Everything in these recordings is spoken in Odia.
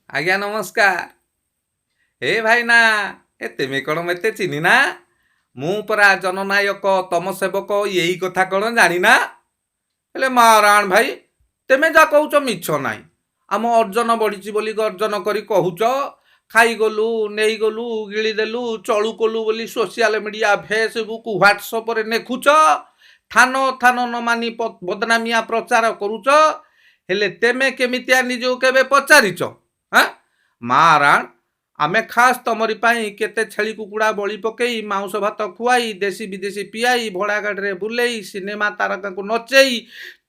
ଆଜ୍ଞା ନମସ୍କାର। ଏ ଭାଇନା, ଏ ତେମେ କ'ଣ ମତେ ଚିହ୍ନିନା? ମୁଁ ପରା ଜନନାୟକ, ତମ ସେବକ, ଏଇ କଥା କ'ଣ ଜାଣିନା? ହେଲେ ମାରାଣ ଭାଇ, ତେମେ ଯା କହୁଛ ମିଛ ନାହିଁ। ଆମ ଅର୍ଜନ ବଢ଼ିଛି ବୋଲି ଗର୍ଜନ କରି କହୁଛ। ଖାଇଗଲୁ, ନେଇଗଲୁ, ଗିଳିଦେଲୁ, ଚଳୁ କଲୁ ବୋଲି ସୋସିଆଲ ମିଡ଼ିଆ, ଫେସବୁକ୍, ହ୍ୱାଟ୍ସଆପରେ ଲେଖୁଛ। ଥାନ ଥାନ ନ ମାନି ବଦନାମିଆ ପ୍ରଚାର କରୁଛ। ହେଲେ ତେମେ କେମିତିଆ, ନିଜକୁ କେବେ ପଚାରିଛ? ହାଁ ମାରାଣ, ଆମେ ଖାସ୍ ତମରି ପାଇଁ କେତେ ଛେଳି କୁକୁଡ଼ା ବଳି ପକେଇ, ମାଉଁସ ଭାତ ଖୁଆଇ, ଦେଶୀ ବିଦେଶୀ ପିଆଇ, ଭଡ଼ା ଗାଡ଼ିରେ ବୁଲେଇ, ସିନେମା ତାରକାଙ୍କୁ ନଚେଇ,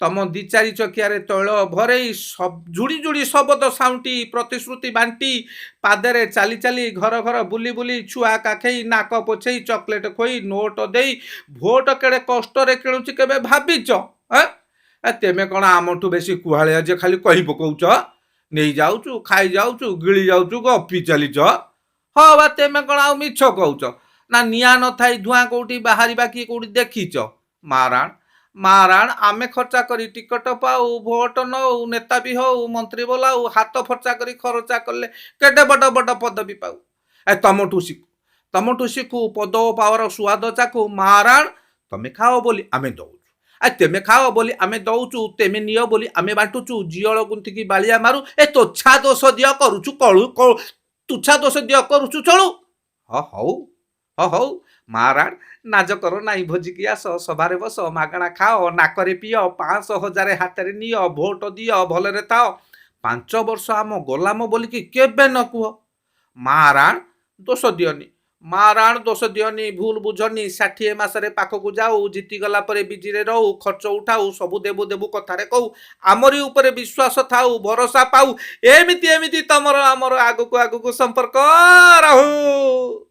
ତମ ଦି ଚାରି ଚକିଆରେ ତୈଳ ଭରେଇ, ଝୁଡ଼ି ଝୁଡ଼ି ଶବଦ ସାଉଁଟି, ପ୍ରତିଶ୍ରୁତି ବାଣ୍ଟି, ପାଦରେ ଚାଲି ଚାଲି, ଘର ଘର ବୁଲି ବୁଲି, ଛୁଆ କାଖେଇ, ନାକ ପୋଛେଇ, ଚକୋଲେଟ ଖୋଇ, ନୋଟ ଦେଇ ଭୋଟ କେଡ଼େ କଷ୍ଟରେ କିଣୁଛି, କେବେ ଭାବିଛ? ଆଁ? ଏ ତେମେ କ'ଣ ଆମଠୁ ବେଶୀ କୁହାଳିଆ ଯେ ଖାଲି କହି ପକଉଛ? ନେଇଯାଉଛୁ, ଖାଇଯାଉଛୁ, ଗିଳି ଯାଉଛୁ, ଗପି ଚାଲିଛ। ହଁ ବା, ତେମେ କ'ଣ ଆଉ ମିଛ କହୁଛ ନା? ନିଆଁ ନଥାଇ ଧୂଆଁ କୋଉଠି ବାହାରିବା କିଏ କୋଉଠି ଦେଖିଛ? ମାରାଣ ମାରାଣ, ଆମେ ଖର୍ଚ୍ଚା କରି ଟିକଟ ପାଉ, ଭୋଟ ନଉ, ନେତା ବି ହଉ, ମନ୍ତ୍ରୀ ବୋଲାଉ, ହାତ ଫର୍ଚା କରି ଖରଚା କଲେ କେତେ ବଡ଼ ବଡ଼ ପଦବୀ ପାଉ। ଏ ତମଠୁ ଶିଖୁ, ତମଠୁ ଶିଖୁ, ପଦ ଓ ପାୱାର ସୁଆଦ ଚାଖୁ। ମାରାଣ, ତମେ ଖାଅ ବୋଲି ଆମେ ଦଉଛୁ। ଆ ତେମେ ଖାଅ ବୋଲି ଆମେ ଦଉଛୁ, ତେମେ ନିଅ ବୋଲି ଆମେ ବାଣ୍ଟୁଛୁ। ଜିଅଳ ଗୁନ୍ଥିକି ବାଳିଆ ମାରୁ, ଏ ତୋଛା ଦୋଷ ଦିଅ କରୁଛୁ କଳୁ, ତୁଛା ଦୋଷ ଦିଅ କରୁଛୁ ଚଳୁ। ହଁ ହଉ, ହଁ ହଉ ମାରାଣ, ନାଜ କର ନାଇଁ, ଭୋଜିକି ଆସ, ସଭାରେ ବସ, ମାଗଣା ଖାଅ, ନାକରେ ପିଅ, 500 ହଜାରେ ହାତରେ ନିଅ, ଭୋଟ ଦିଅ, ଭଲରେ ଥାଅ। 5 ବର୍ଷ ଆମ ଗୋଲାମ ବୋଲିକି କେବେ ନ କୁହ। ମାରାଣ, ଦୋଷ ଦିଅନି, ମାରାଣ, ଦୋଷ ଦିଅନି, ଭୁଲ ବୁଝନି। 60 ମାସରେ ପାଖକୁ ଯାଉ, ଜିତିଗଲା ପରେ ବିଜିରେ ରହୁ, ଖର୍ଚ୍ଚ ଉଠାଉ, ସବୁ ଦେବୁ ଦେବୁ କଥାରେ କହୁ, ଆମରି ଉପରେ ବିଶ୍ୱାସ ଥାଉ, ଭରସା ପାଉ। ଏମିତି ଏମିତି ତମର ଆମର ଆଗକୁ ଆଗକୁ ସମ୍ପର୍କ ରହୁ।